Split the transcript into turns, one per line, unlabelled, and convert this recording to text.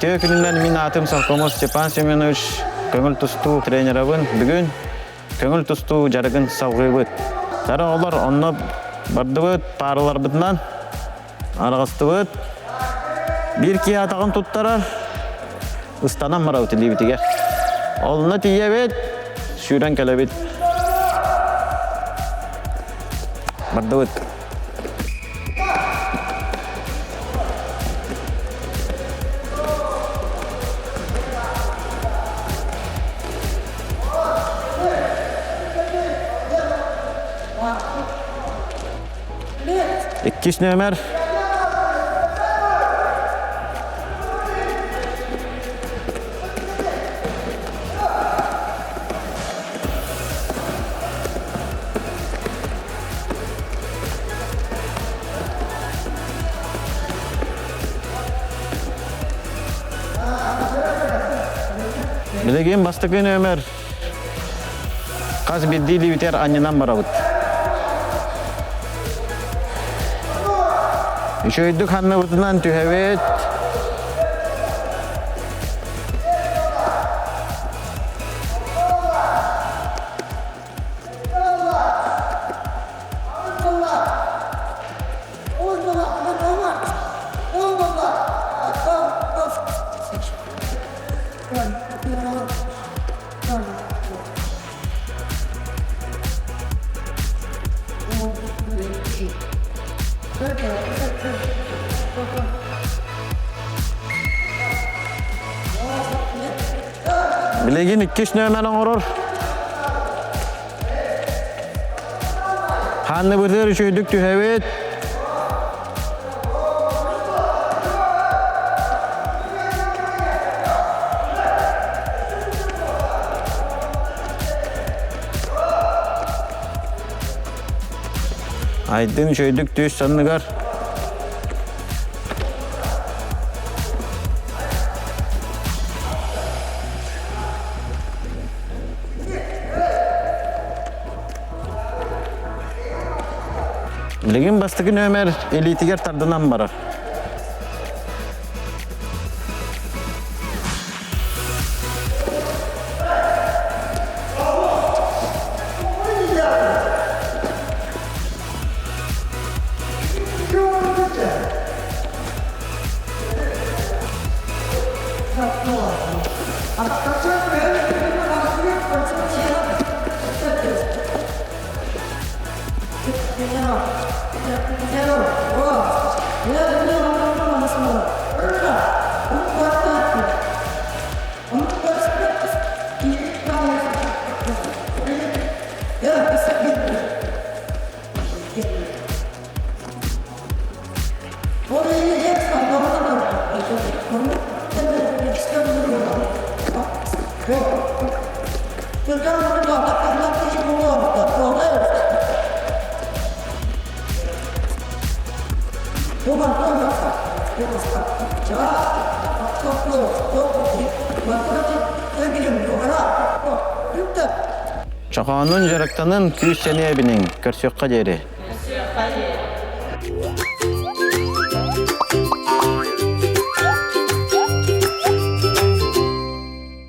Үтүө күнүнэн мин аатым Салкомов Степан Семенович, көҥүл тустуу тренерабын. Бүгүн көҥүл тустуу дьарыгын салҕыыбыт. Сара олор онно бардыбыт, паараларбытынан араҕастыбыт. Биир киһи атаҕын туттарар, ыстанан барабыт илиибитигэр. Онно тиийэбит, сүүрэн кэлэбит. Бардыбыт. Иккис нүөмэр. Билигин бастакы нүөмэр хас биирдии илиибитигэр анньынан барабыт. Үчүгэйдик ханныбытынан түһэбит. Билигин иккис нөмер оҥорор. Ханныбытыгар үчүгэйдик түһэбит. Айдын үчүгэйдик түс санныгар. Билигин бастакы нүөмэр илиитигэр тардынан барар. Чохоонун дьарыктанын күүс сэниэ эбиниҥ, көрсүөххэ диэри.
Көрсүөххэ диэри.